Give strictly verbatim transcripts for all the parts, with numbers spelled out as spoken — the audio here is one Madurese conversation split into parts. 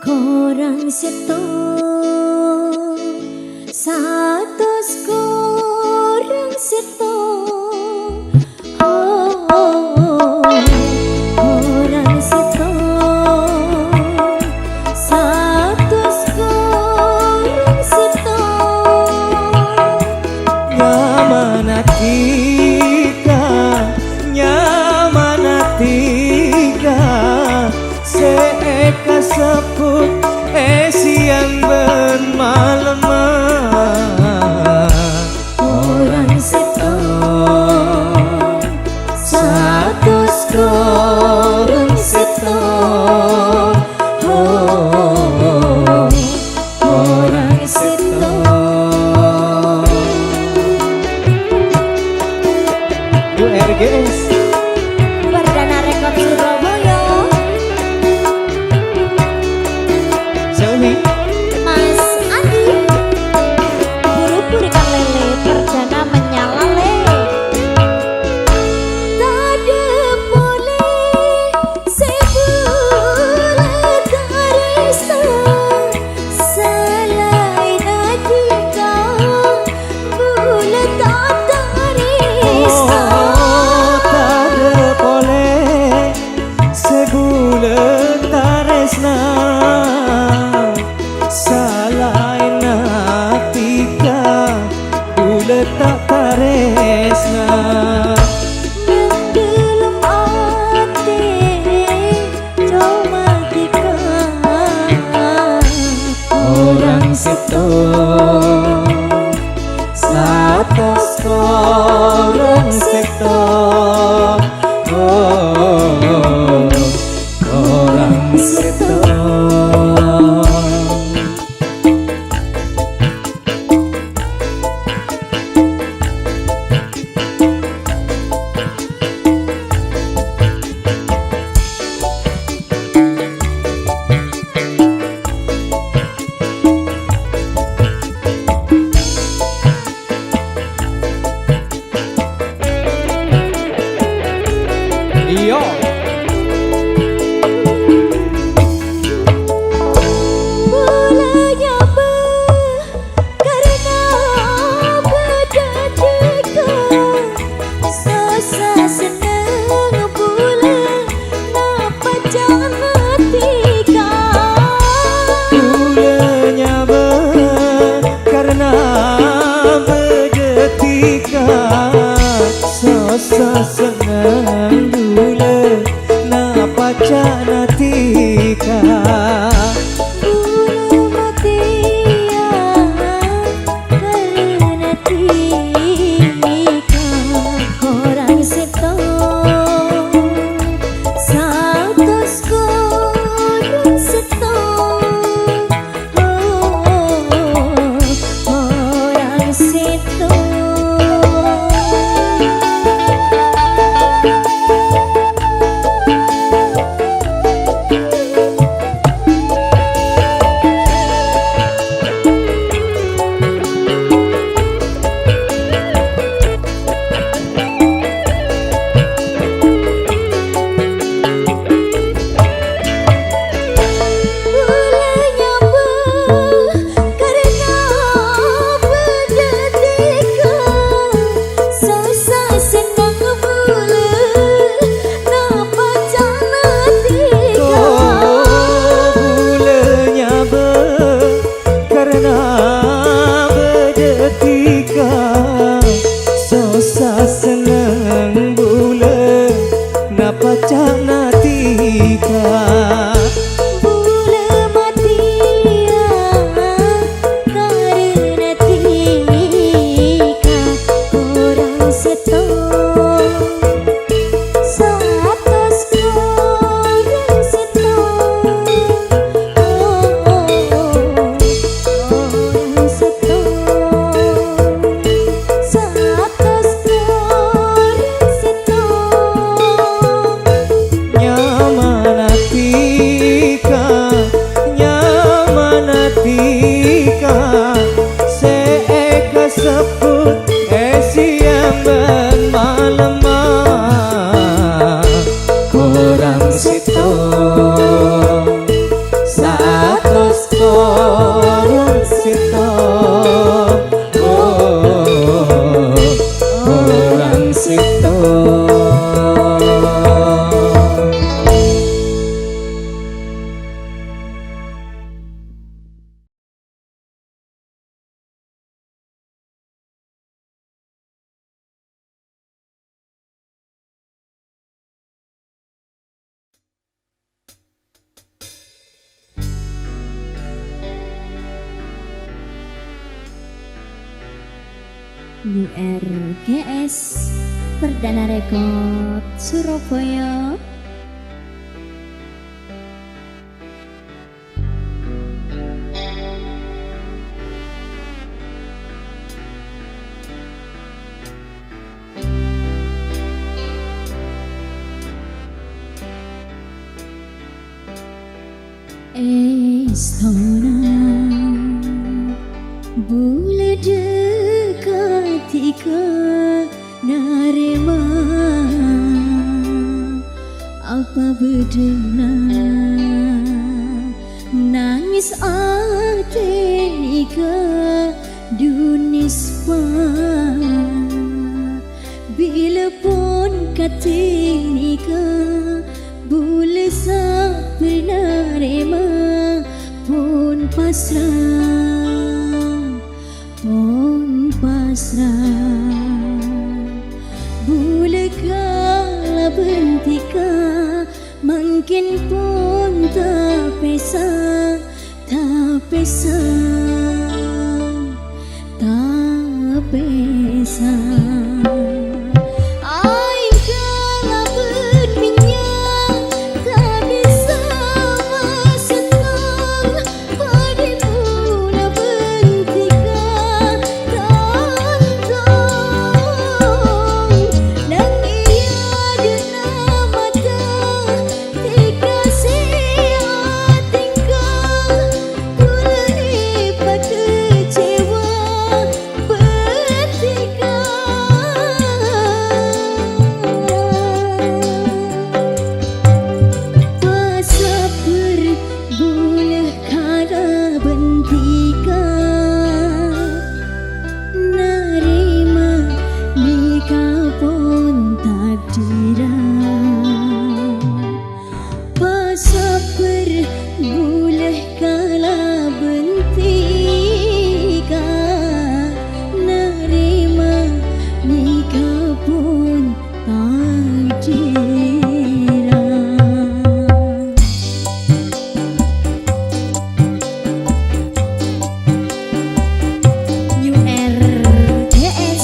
Korang sèttong, satos korang sèttong. Oh, oh, oh, korang sèttong, satos korang sèttong. Nyamana dhika, nyamana dhika, sè èkasebbhut è sèyang bân malemma. Korang sèttong, satos korang sèttong. Oh, korang sèttong. U R G S. Perdana Record Surabaya. Selfie. Mas Andi. Buru-buru kan lele, perdana menyala le. Tadâ' polè sè bulâ tarèsna. Salaènna dhika, bulâ ta' tarèsna. Oh, tadâ' polè sè bulâ tarèsna. Salaènna dhika, bulâ ta' tarèsna. Neng dâlem atè coma dhika. Korang sèttong, satos korang sèttong. Oh, korang sèttong. Iyâ. Bulâ nyabâ karna bâdâ dhika, sossa senneng bulâ napa ca'na dhika. Bulâ nyabâ karna bâdâ dhika, sossa senneng bulâ napa ca'na dhika. Bulâ matèya karna dhika. Korang sèttong, satos korang sèttong. Oh, korang sèttong. Bulâ nyabâ karna bâdâ dhika, sossa senneng bulâ napa ca'na dhika. Oh, bulâ nyabâ karna bâdâ dhika, sossa senneng bulâ napa ca'na dhika. Bulâ matèya karna dhika. Korang sèttong, satos korang sèttong. Oh, oh, oh, korang sèttong, satos korang sèttong. Nyamana dhika, nyamana dhika, sè èkasebbhut è sèyang bân malemma. Korang sèttong, saat U R G S, Perdana Record, Surabaya. Èstona bulâ dhâ-kadhika narèma apa bâdâna nangès atè nèka dhu nèspa. Bilâ pon kadhi nèka bulâ sabbhân narèma pon pasra, pon pasra. Bulâ kalabân dhika mangkèn pon tapèsa, tapèsa, tapèsa. Aèng kalabân mènnya' ta' bisa masettong. Padâ bulâ bân dhika tantong, nangèng è adâ'na mata dhika sè atèngka, bulâ èpakacèwa bân dhika. Pasabbhâr bulâ kalabân dhika, narèma nèka pon takdirra. Pasabbhâr bulâ kalabân dhika, narèma nèka pon takdirra. U R G S.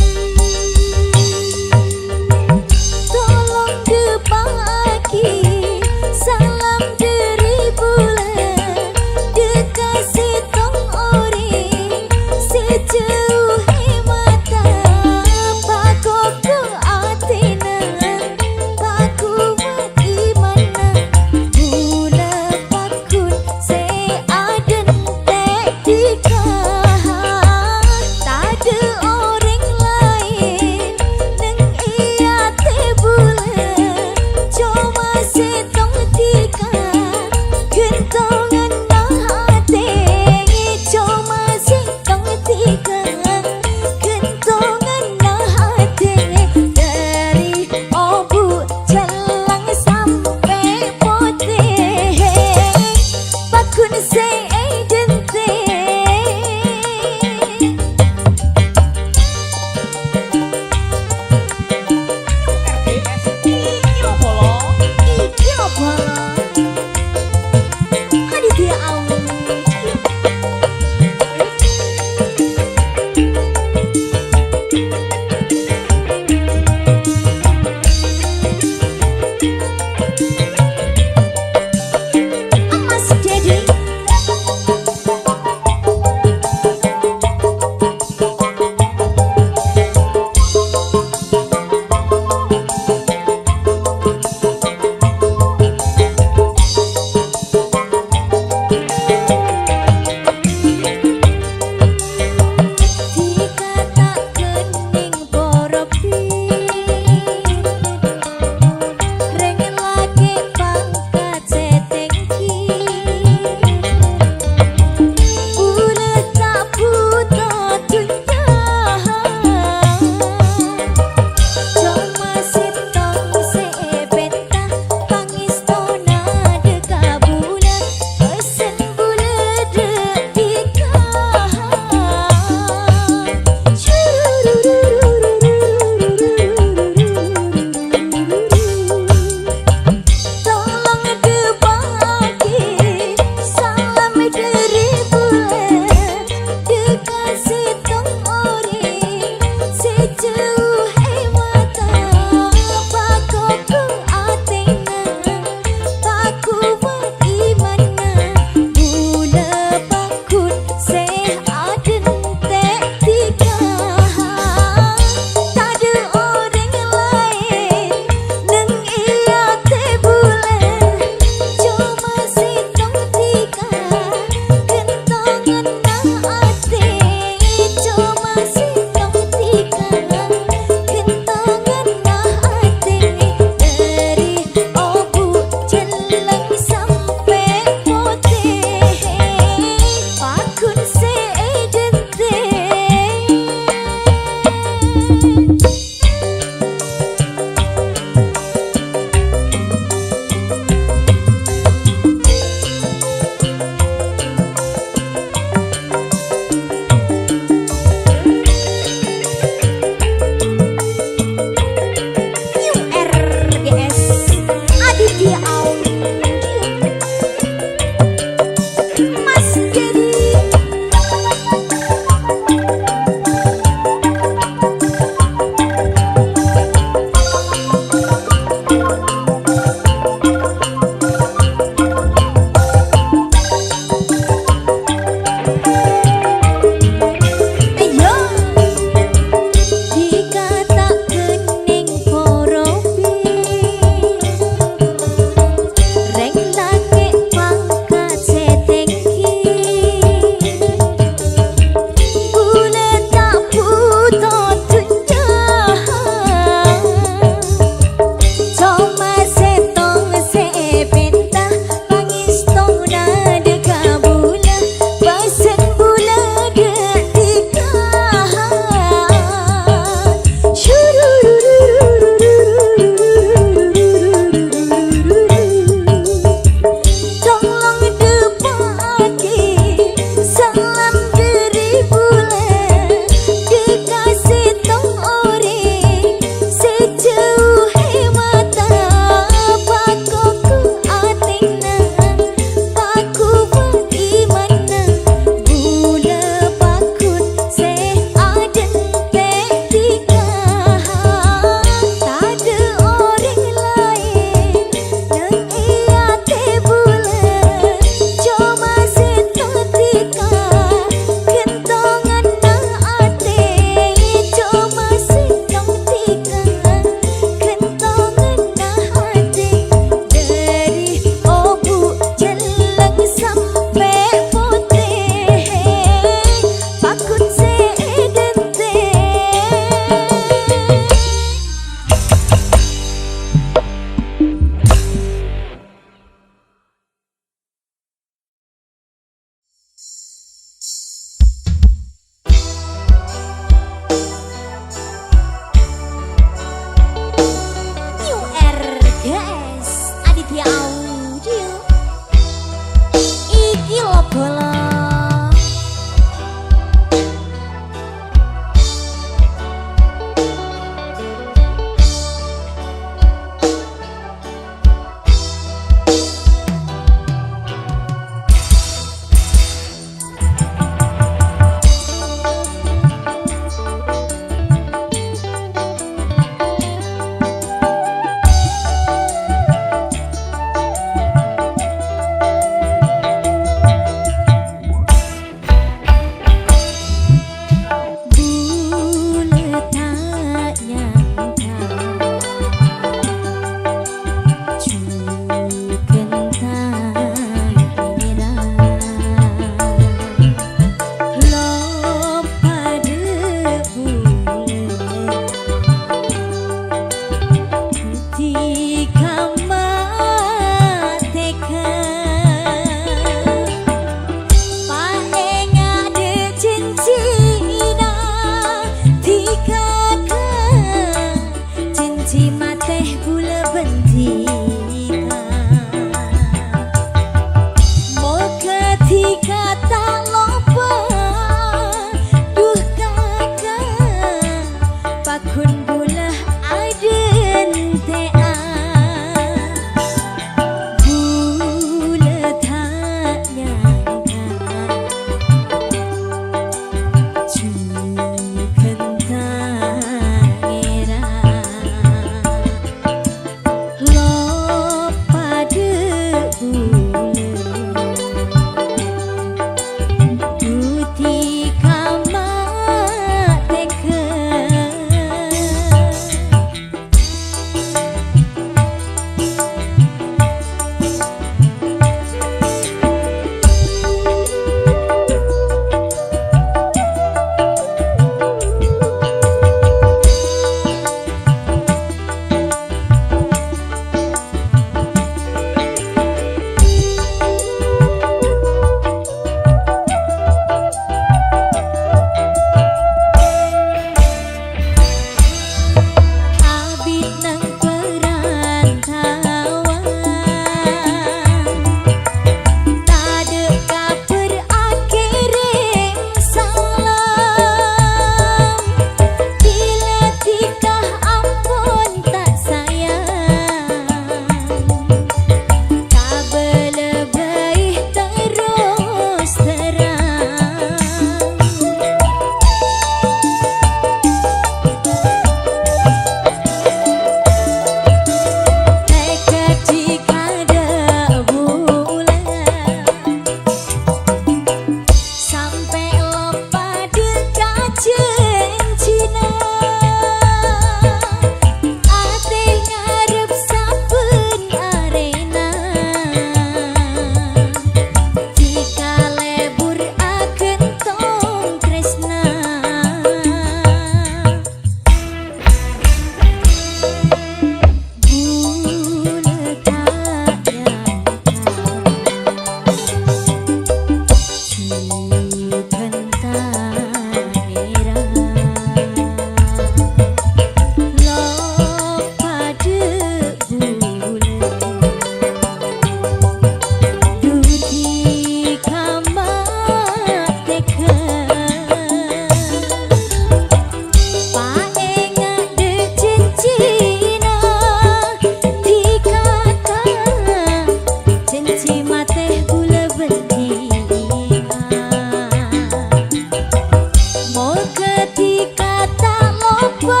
Dhâddhi kata' loppa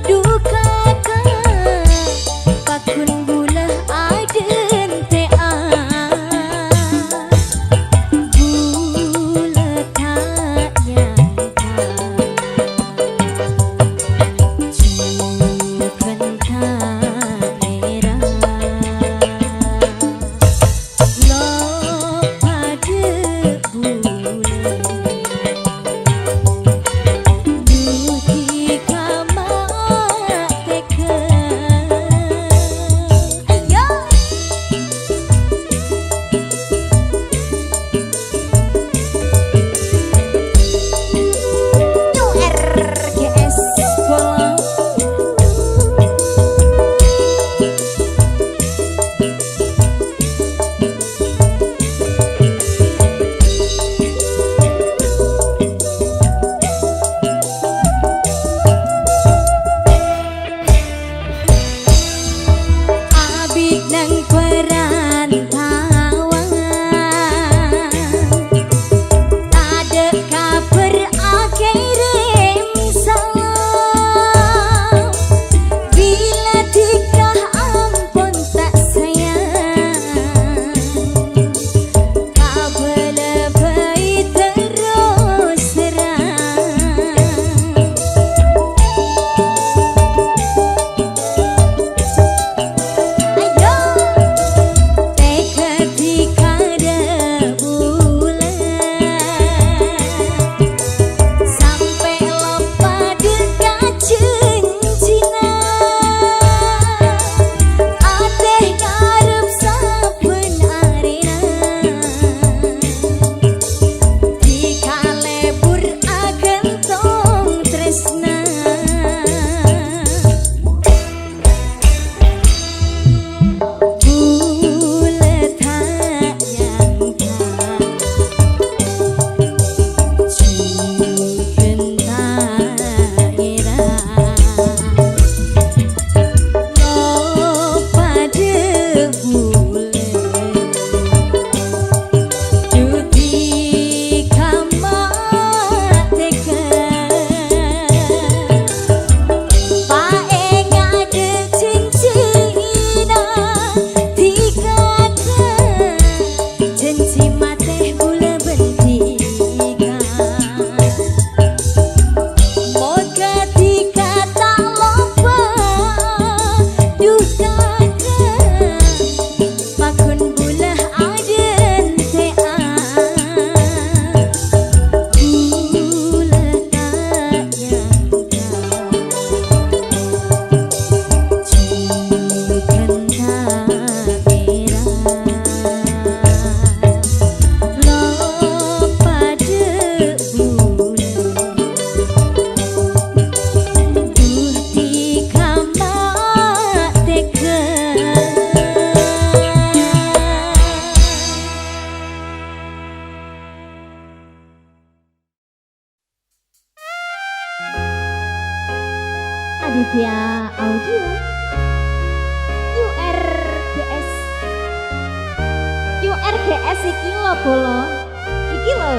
duka ka pakun bulâ adhânte'a. Bulâ ta' nyangka jhughân ta' ngèra. Lo padâ bulâ duhi kama tega. Ayo. New R G S Bolong. Abit neng perantauan, tadâ' kabhâr akèrèm salam. Bilâ dhika ampon ta' sayang, kabâlâ bhâi terros serrang. Ayo, tega dhika dâ' bulâ, sampè' loppa dhika jhânjhina. Atè ngarep sabbhân arèna, dhika lebur aghântong trèsna. Bulâ ta' nyangka jhughân ta' ngèra. Lo padâ bulâ duhi kama tega. Paènga' dâ' jhânjhina dhika jhânjhi matè bulâ bân dhika. Moghâ dhika ta' loppa duka ka pakun bulâ adhânte'a. Bulâ ta' nyangka jhughân ta' ngèra. Lo padâ bulâ duhi kama tega. Aditya Audio, U R G S, U R G S iki lho, Bolo. Iki lho.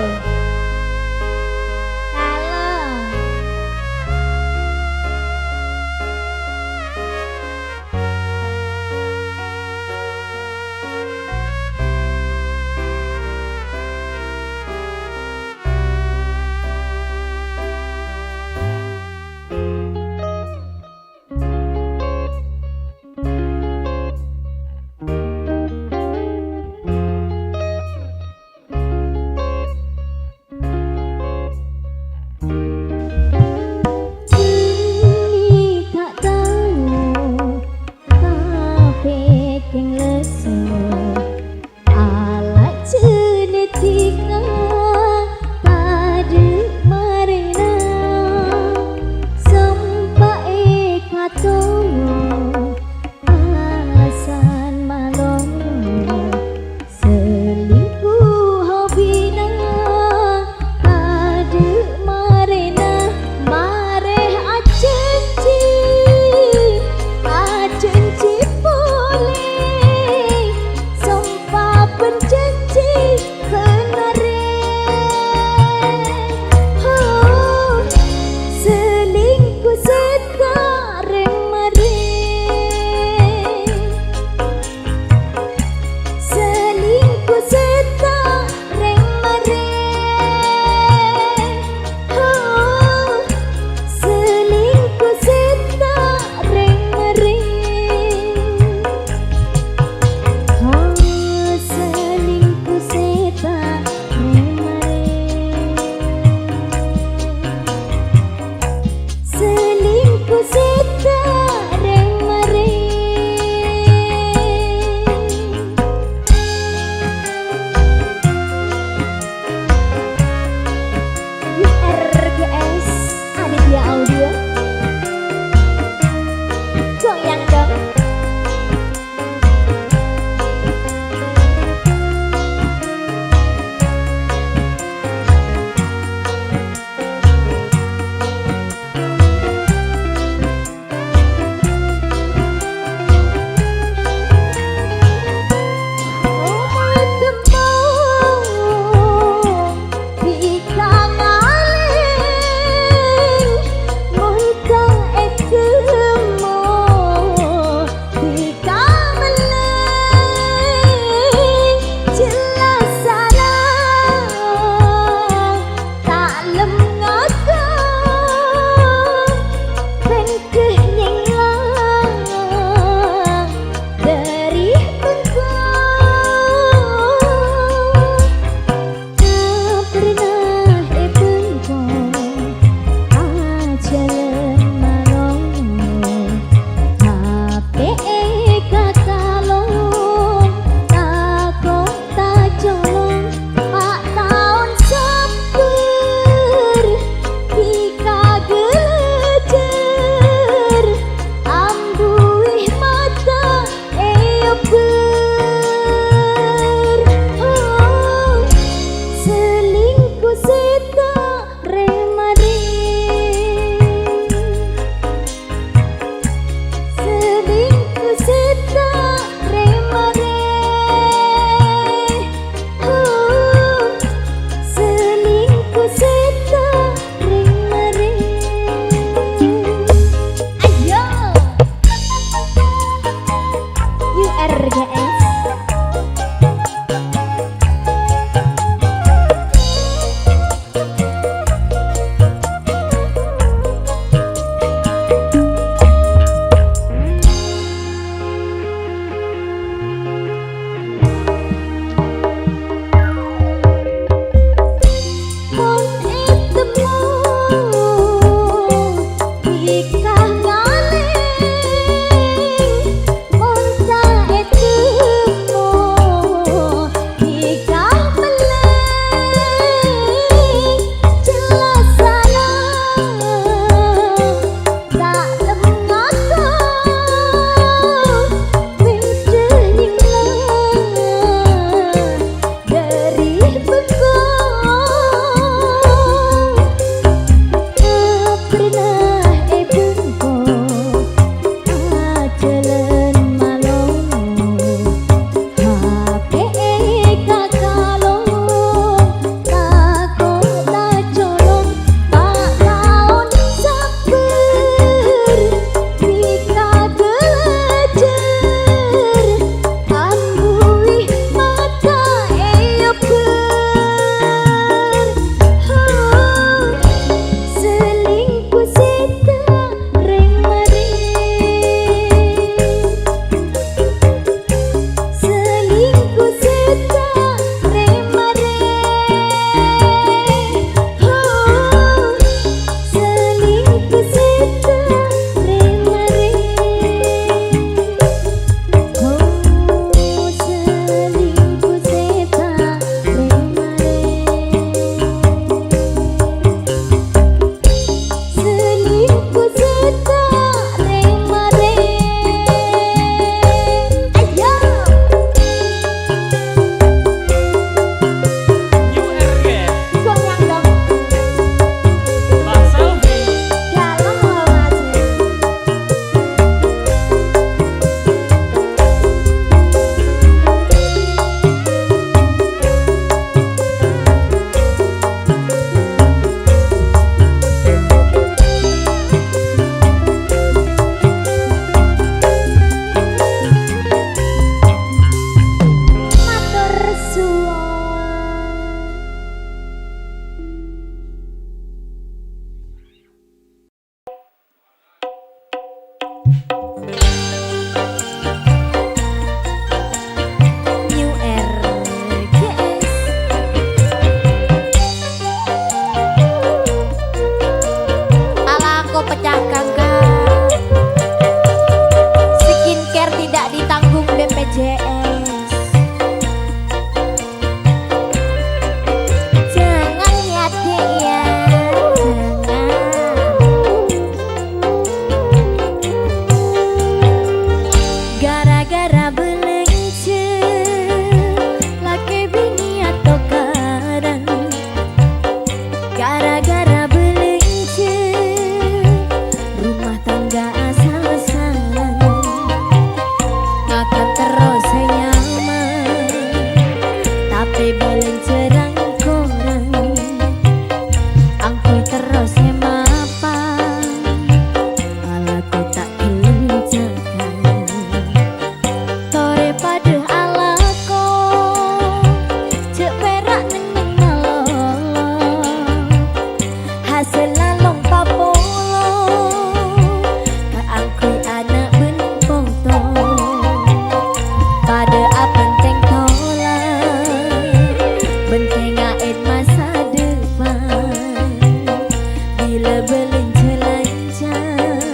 Kalem. Ngakan pèngghâ nyèngla dâri bengko. Pernah è bengko ajhâlân malolo, tapè è kakalong tako' tacolong, pa' taon sabbhâr. Aselalong papolo, kaangghuy ana' bân poto. Padâ apèntèng tola', bân tèngaèn masa depan. Bilâ bâlânjhâ lancar,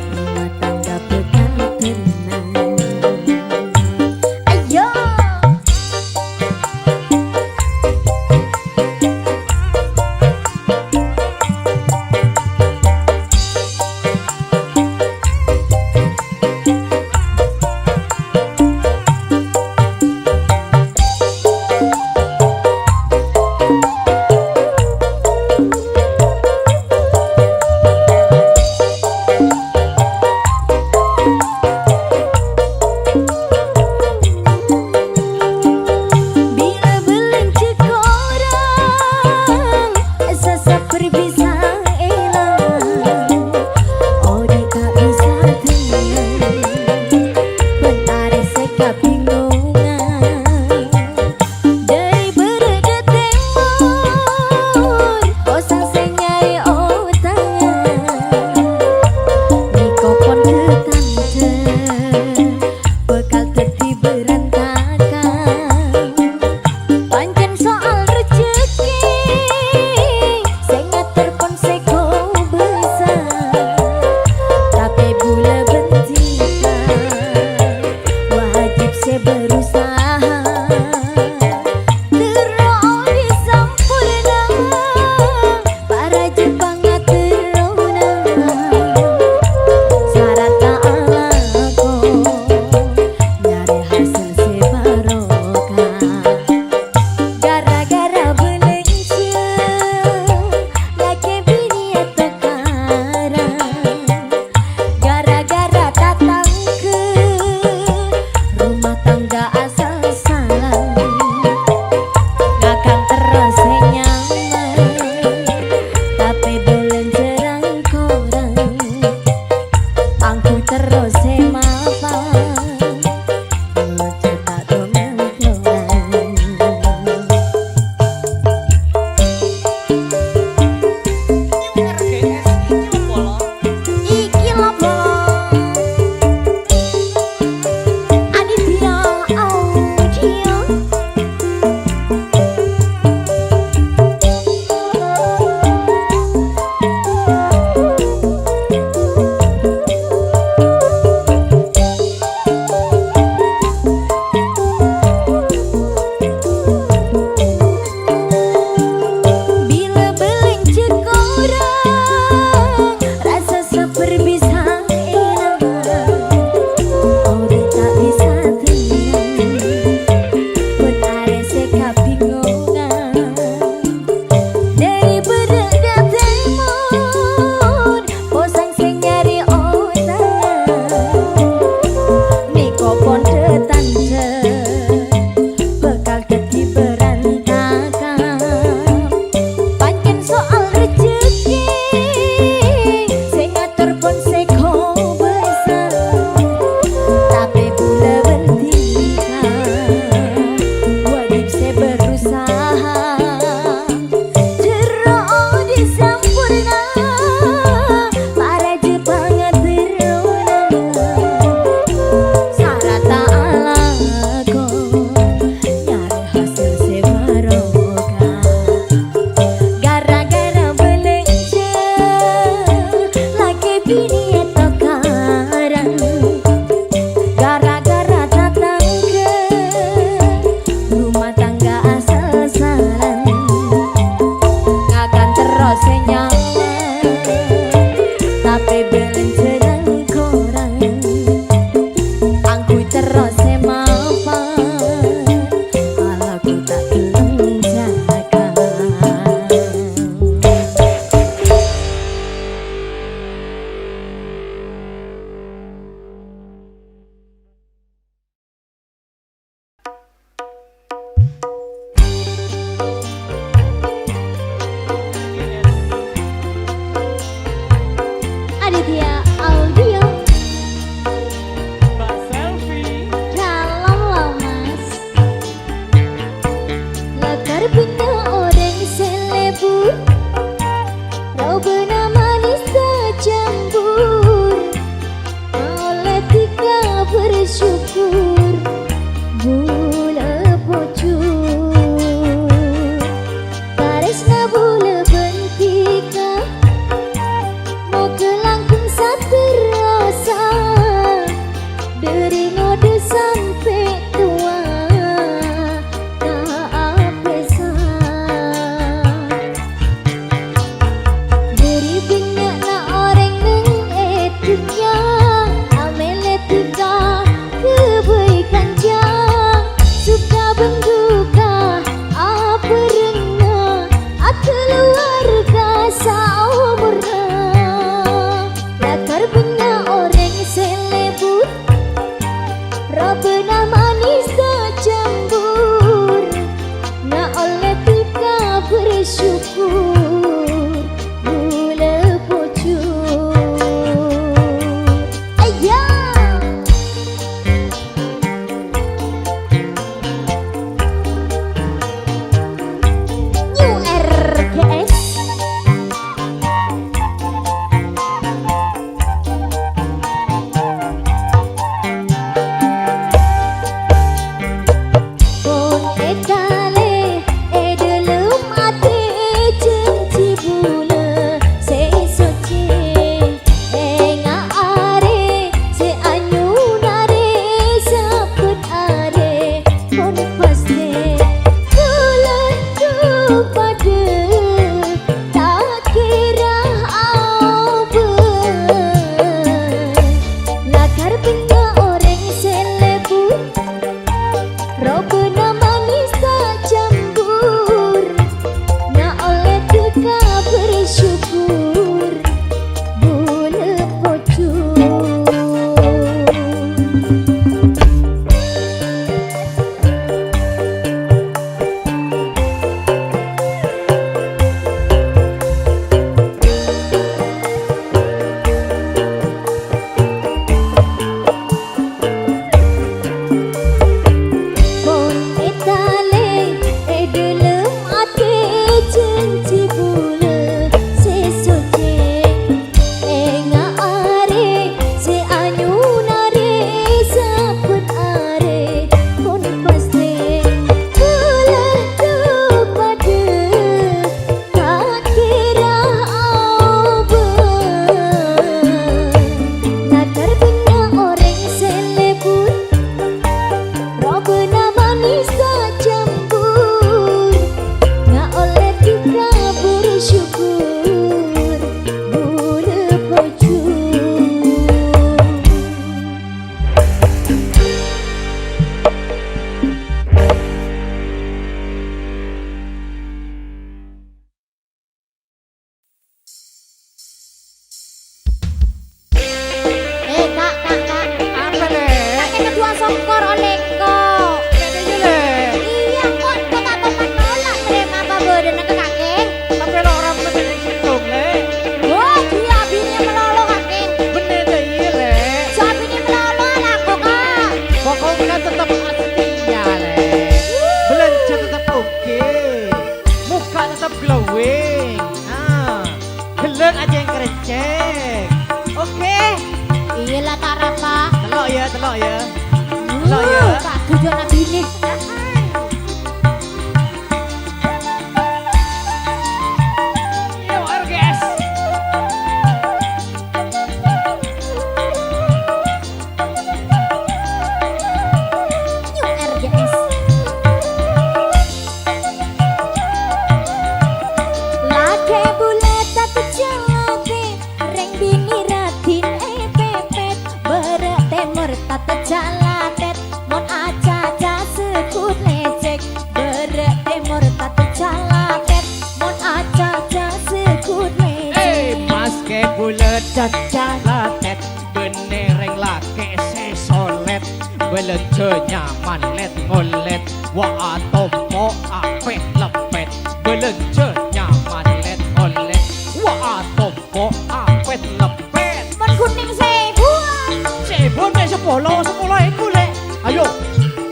rumah tangga bhâkal tenang. Ayo! Bilâ bâlânjhâ korang, sasabbhâr bisa èlang. Odhi' ta' bisa tenang, bân arè sè kabingongan. Dâri bârâ' ka tèmor, posang sè nyarè otangan. Nèko pon dâ-tandhâ, bhâkal dhâddhi bhârantakan. Pancèn soal rejeki, sè ngater pon sè kobâsa. Tapè bulâ bân dhika, wajib sè berusaha. Terro odhi' sampurna, para Jepang ngaterrona. Sarata alako, nyarè hasèl sè barokah. Gara-gara bâlânjhâ, lakè binè atokaran. Gara-gara tatangghâ, rumah tangga asal-salan. Ngakan terro sè nyaman, tapè bâlânjhâ rang-korang. Angghuy terro sè mapan, ojo ta' dong-dong. Iki lho, Bos. Aditya Audio. Bilâ bâlânjhâ korang, rasa sabbhâr bisa èlang. Odhi' ta' bisa tenang, bân arè sè kabingongan. Dâri bârâ' ka tèmor, posang sè nyarè otangan. Nèko pon dâ-tandhâ, bhâkal dhâddhi bhârantakan. Pancèn soal rejeki, sè ngater pon sè kobâsa. Tapè bulâ bân dhika, wajib sè berusaha. Jhârâ odhi' sampurna, para Jepang ngaterrona. Sarata alako, nyarè hasèl sè barokah. Gara-gara bâlânjhâ, lakè binè atokaran. Gara-gara tatangghâ, rumah tangga asal-salan. Ngakan terro sè nyaman, tapè bâlânjhâ rang-korang. Angghuy terro sè mapan, alako ta' ghellem jhâgâ. Aditya Bojona binè. Yo, R G S. Yo, R G S. Lakè bulâ tatèjjhâ latè, rèng binè raddhin èpèpèt. Bârâ' tèmor tatèjjhâ latèt, mon acaca segghut lècèk. Bârâ' tèmor tatèjjhâ latèt, mon acaca segghut lècèk. Hei, maskè bulâ tatèjjhâ latèt, bânnè rèng lakè sè solèt. Bâlânjhâ nyaman lèt-ngolèt, wa atompo' apèt-leppèt. Bâlânjhâ nyaman lèt-ngolèt, wa atompo' apèt-leppèt. Mon ghunèng sèbuwân. Sèbuwân mè' sapolo, sapolo èbu, Lè'. Ayo.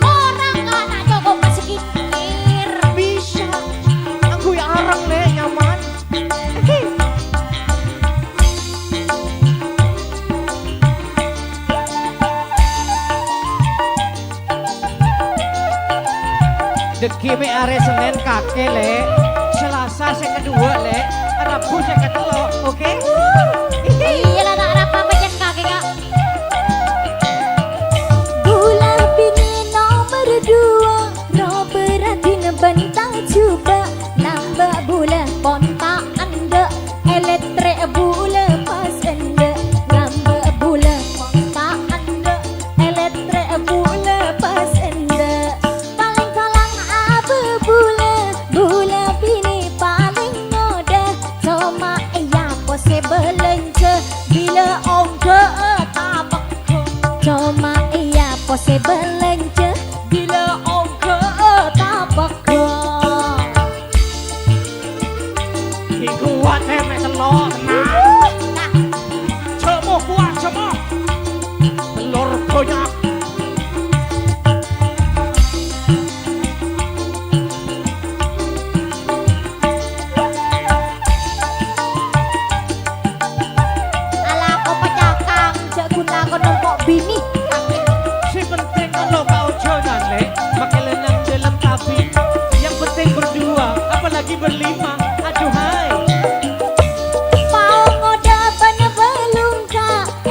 Korang, Kak, ta' cokop ka sakèngkèr. Bisa. Angghuy areng, Lè', nyaman. Dhâggi' mè' arè Sennèn kakè, Lè'. Salasa sè kaduwâ', Lè'. Rabu sè katello', oke? Iyâ la, ta' arapa pèjhât kakè, Kak. Bulâ binè nomer duwâ', roba raddhin bân tajhubâ', lambâ' bulâ pon ta' endâ'. Èlètrè' bulâ pas endâ', lambâ' bulâ pon ta' endâ', èlètrè' bulâ pas endâ'. Palèng kalang abâ bulâ, bulâ binè palèng ngodâ. Coma iyâ posè bâlânjhâ, bilâ ongghâ'â ta' pegghun. Coma iyâ posè bâlânjhâ, bilâ ongghâ'â ta' pegghun. Ghi' kowat, eh, mè' tello', tenang. Jhâmo kowat, jhâmo. Tello' bânnya'. Alako pacakang, jhâ' ghun lako nompo' binè. Sè pentèng olo kaojhânan, Lè', makè lennang dâlem tabi. Yang penting berdua, apalagi berlima. Aduhai. Pao ngodâ bân bâlungka,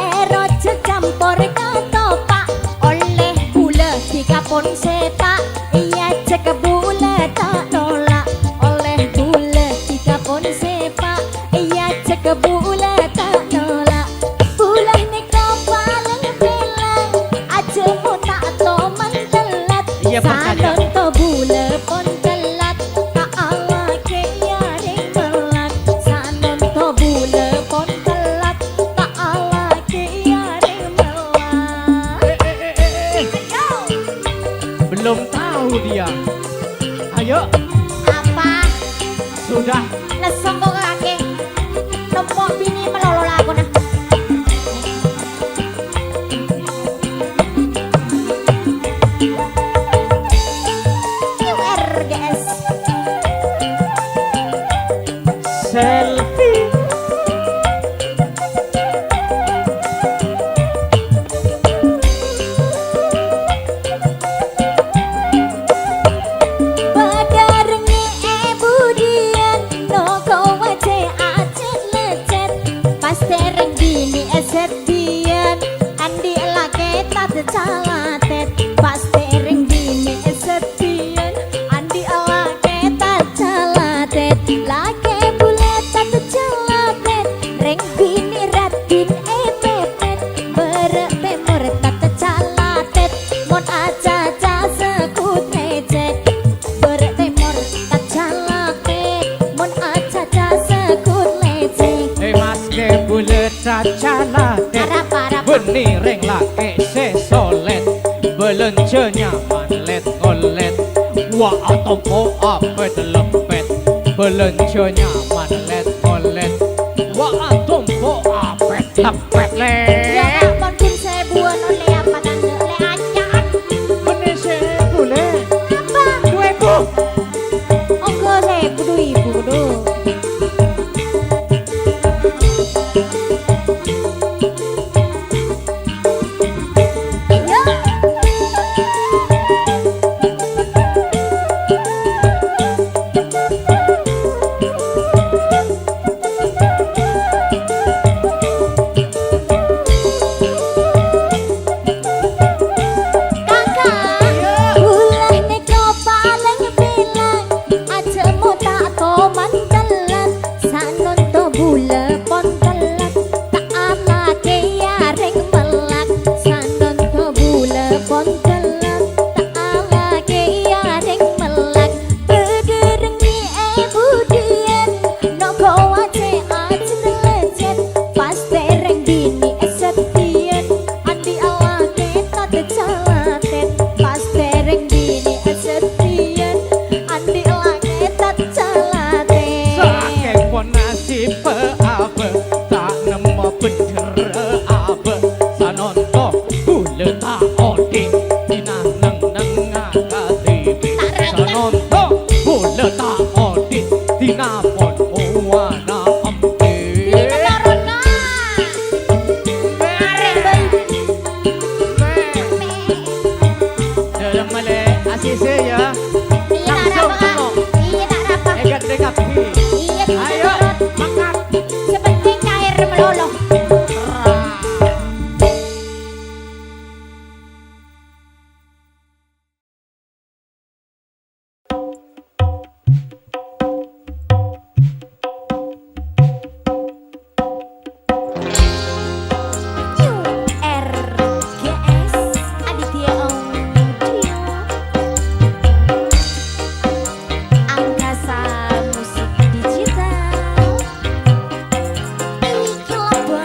èrot jhâ' campor katopa'. Ollè bulâ dhika pon sèpa', iyâ jhâ' bulâ ta' nola'. Ollè bulâ dhika pon sèpa', iyâ jhâ' bulâ ta' nola'. Bulâ nèka palèng pèlang, ajâ mon ta' toman tellat. Iyâ, percaya. Sanonto bulâ pon tellat, ta' alakè iyâ rèng mellat. Sanonto bulâ pon tellat, ta' alakè iyâ rèng mellat. Eh, eh, eh, eh, eh. Ayo. Belum tahu dia. Ayo. Apa? Sudah. Lesso engko' kakè. Nompo' binè malolo lakona. New R G S. Selfie. Padâ rengngè è budiyân, noko wajâ acèt-lecèt. Pastè rèng binè è sèdiyân, andi' lakè tatèjjhâ latèt. Pastè rèng binè è sèdiyân, andi' lakè tatèjjhâ latèt. Lakè bulâ tatèjjhâ latèt, rèng binè raddhin èpèpèt. Bârâ' tèmor tatèjjhâ latèt, mon acaca segghut lècèk. Bârâ' tèmor tatèjjhâ latèt, mon acaca segghut lècèk. Eh, maskè bulâ tatèjjhâ latèt, arapa, arapa? Bânnè rèng lakè sè solèt. Bâlânjhâ nyaman lèt-ngolèt, wa atompo' apèt-leppèt. Bâlânjhâ nyaman lèt-ngolèt, wa atompo' apèt-leppèt, Lè'. Iyâ, Kak, pon ghun sèbuwân ollè apa tandhâ, Lè', anyar. Bânnè sèbu, Lè'. Apa? Du èbu. Ongghâ sèbu, du èbu, du. Iyâ. Eppa abâ, ta' nemmo bhendher abâ. Sanonto bulâ ta' odi', dina neng-nengnga ka tibi. Sanonto bulâ ta' odi', dina pon owana embi. Ini baru, Kak. Arè, Bay. Dâlem malè, A C C ya. Iyâ, ta' Langsung apa-apa. Iyâ, ta' apa-apa. Èghântè kabbhi. Iyâ, iyâ, Ayo, turun. Mangkat. Sè pentèng cair malolo. R G S Aditya Audio. Angkasa Musik Digital. Iki lomba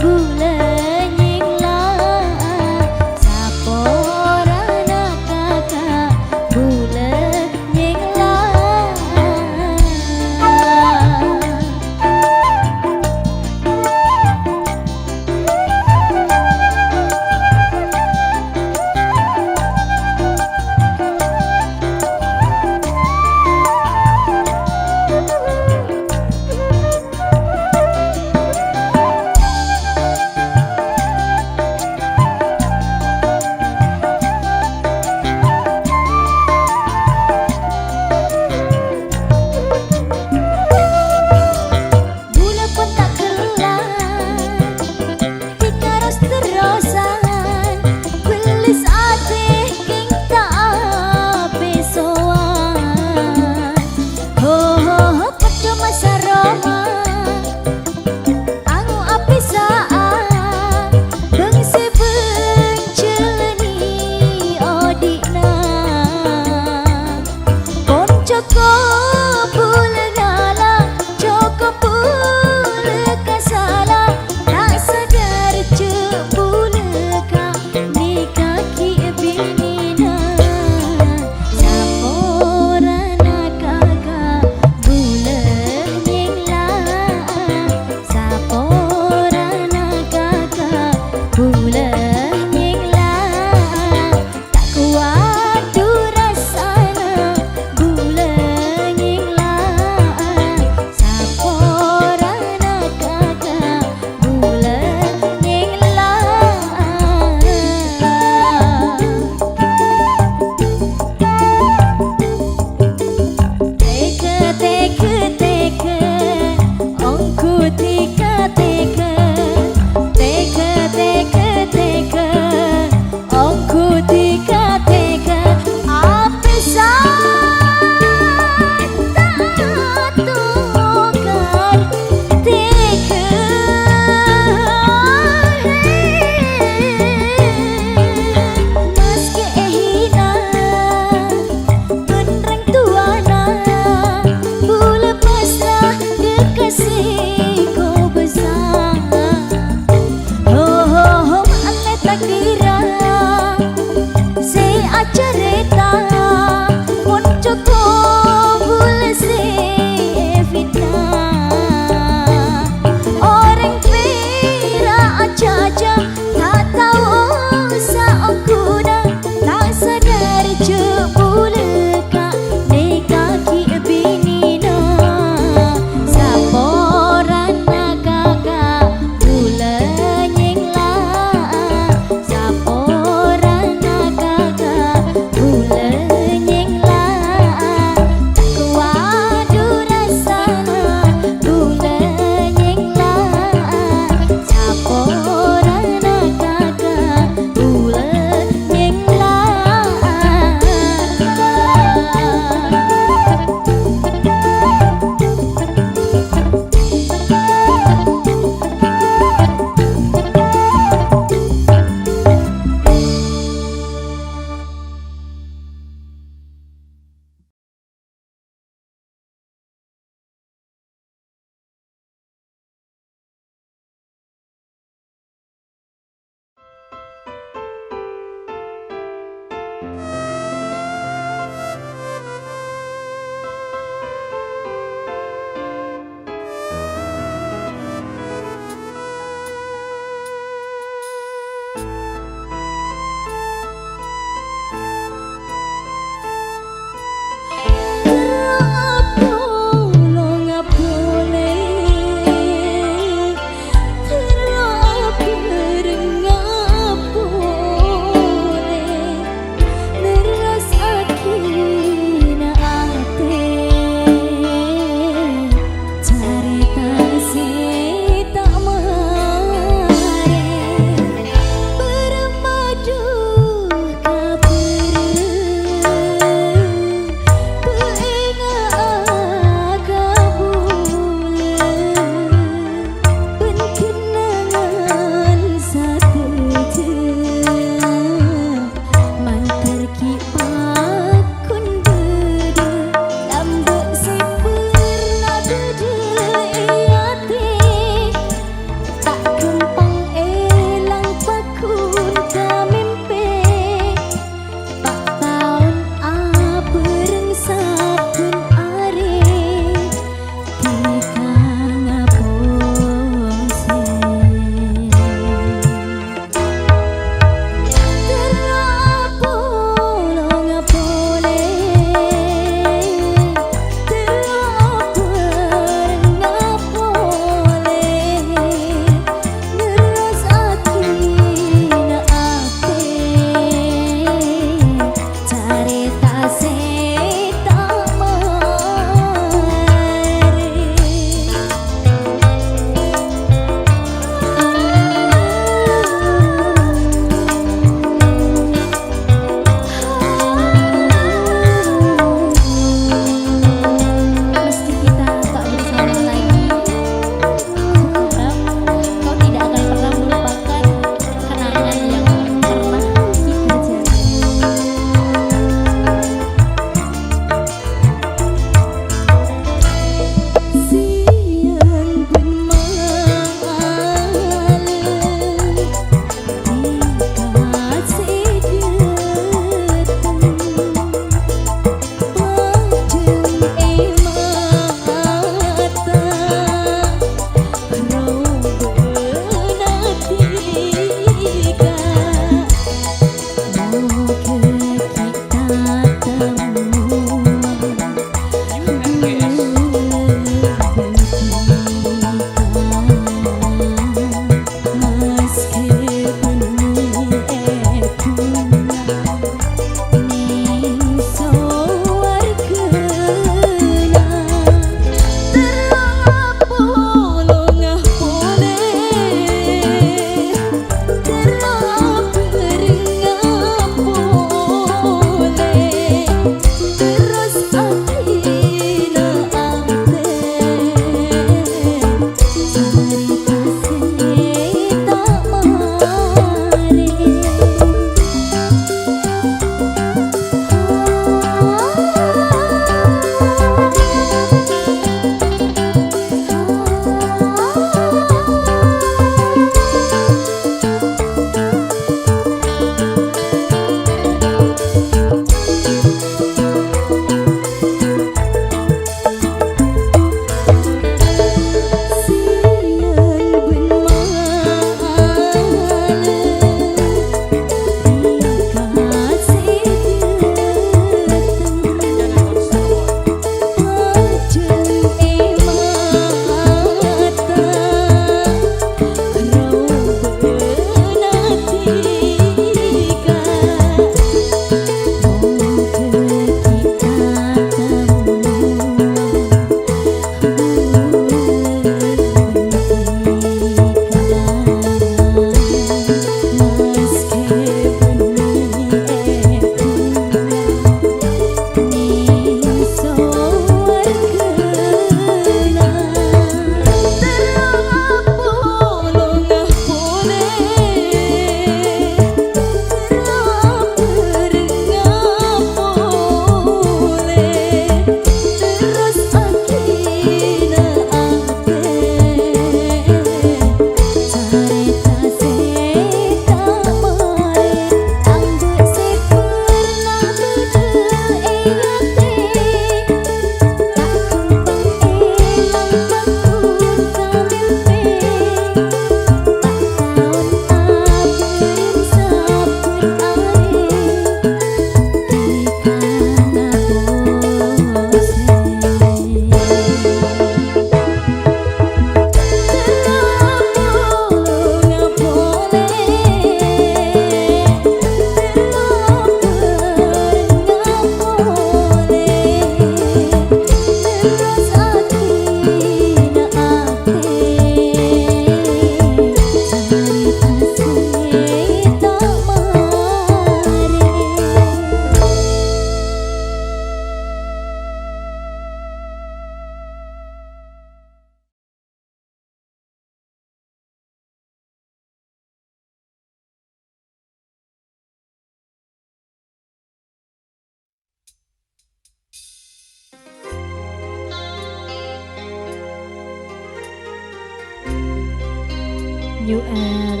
U R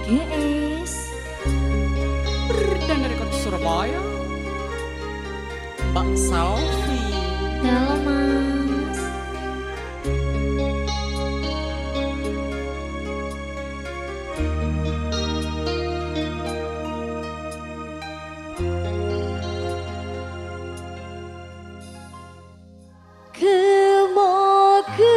G S. Brr, dan dari kota Surabaya, Mbak Salvi. Halo, Mas. Kemogâ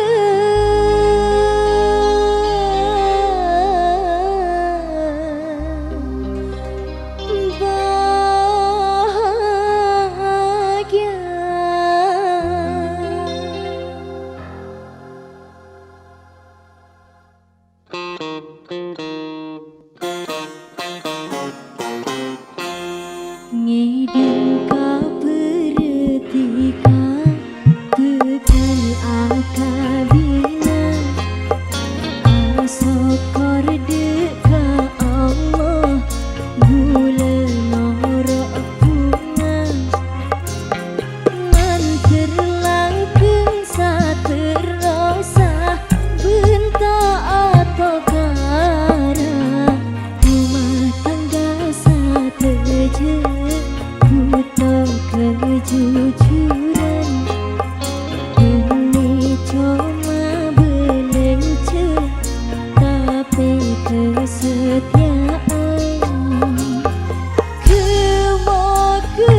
bahagya. Ngèdhing kabhâr dhika bhâkal akabina, asokkor dhâ' ka Allah bulâ noro' bhunga. Mandhâr langgeng saterrosa bân ta' atokara, rumah tangga sadhâjâ bhuto kajujuran. Bânnè coma bâlânjhâ, tapè kasatèya'an. Kemogâ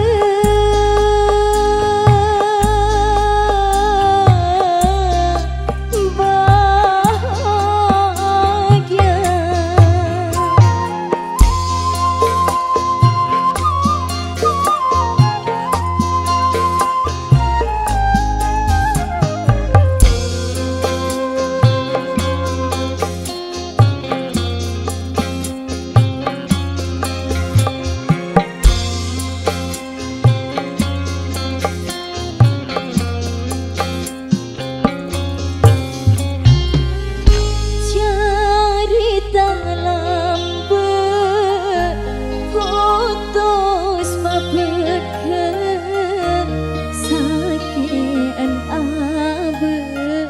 bahagya. Carèta lambâ' putus mabâkka, sakè'an abâ'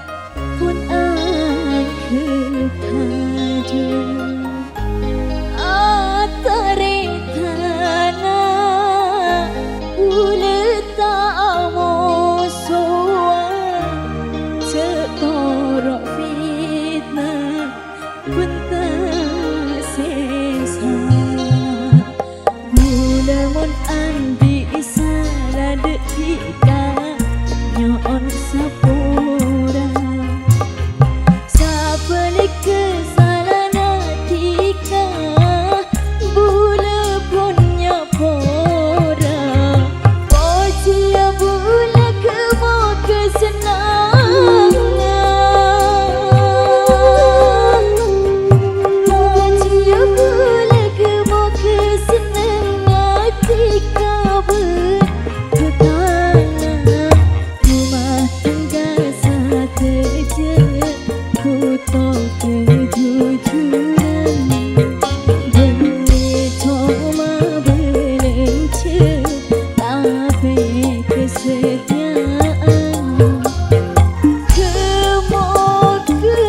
pon angghâl tadâ'. Atarètana bulâ ta' amosowan, jhâ' toro' fitna bân ta' sè sala. Bulâ mon andi' sala dhâ' dhika, nyo'on sapora. Sabhâligghâ salana dhika, bulâ pon nyapora. Pojiyâ bulâ ghâ-mogâ sennengnga. Pojiyâ bulâ ghâ-mogâ sennengnga dhika bân tetangga. Rumah tangga sadhâjâ bhuto kajujuran. Bânnè coma bâlânjhâ, tapè kasatèya'an. Kemogâ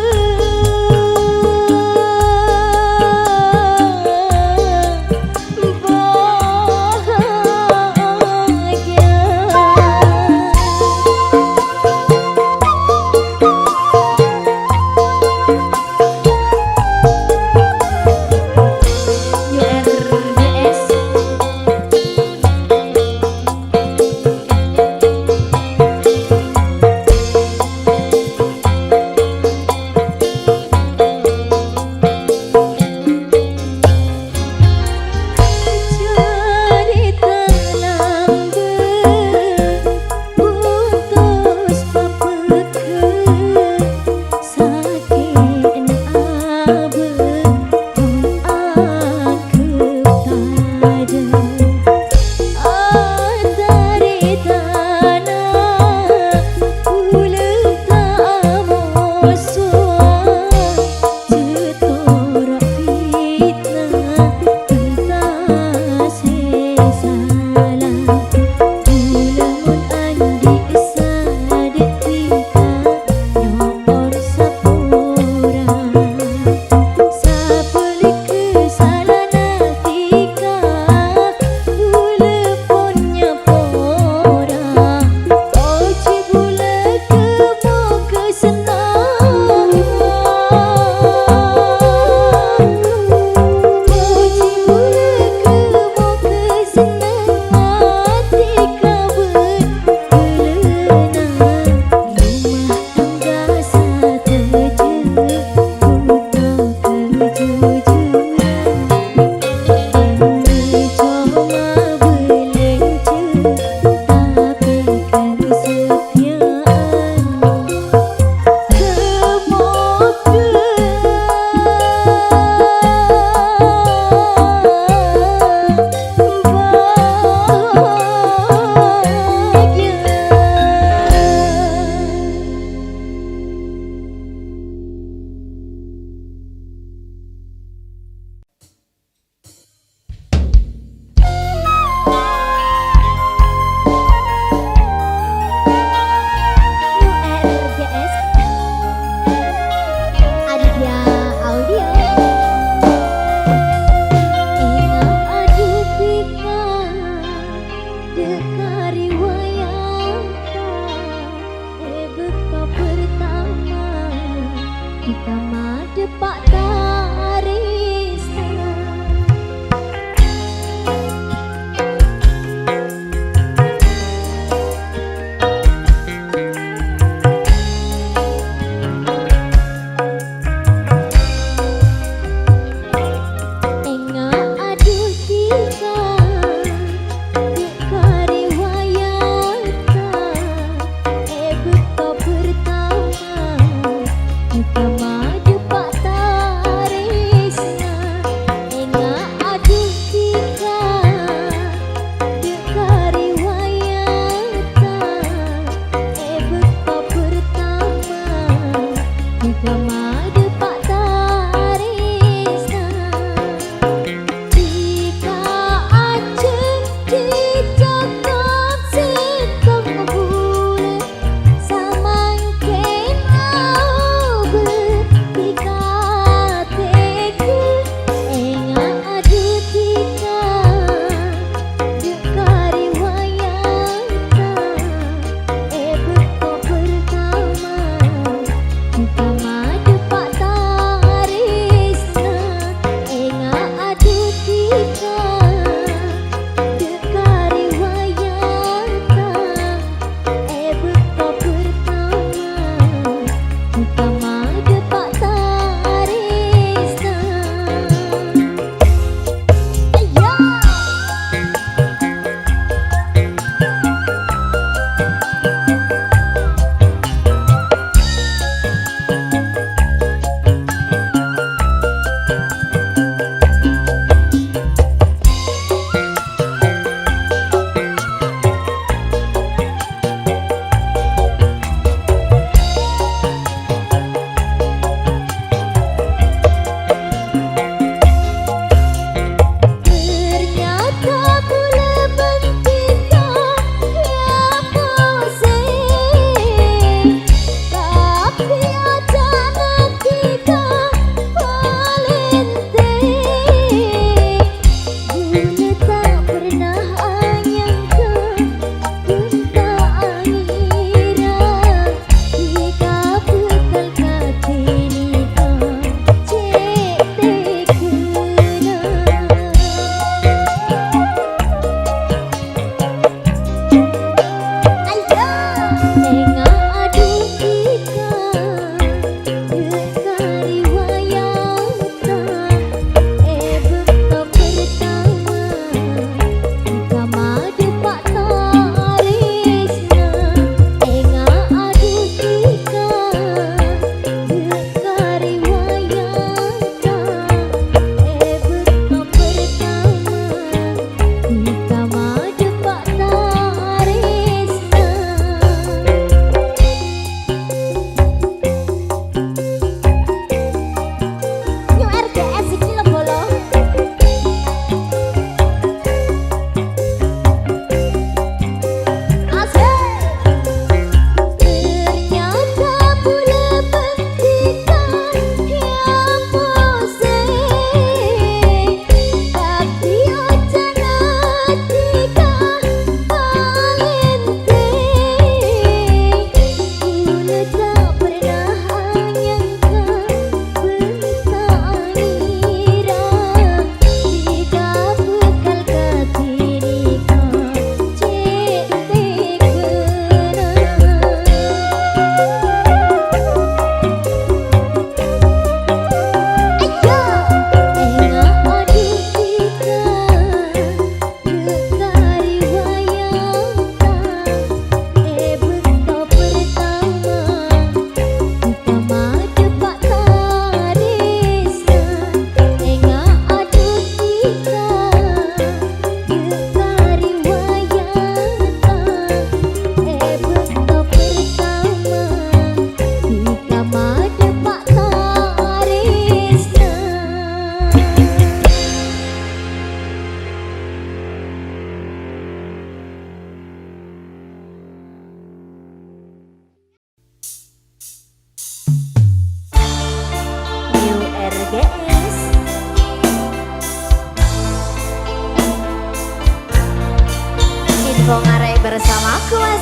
Makowa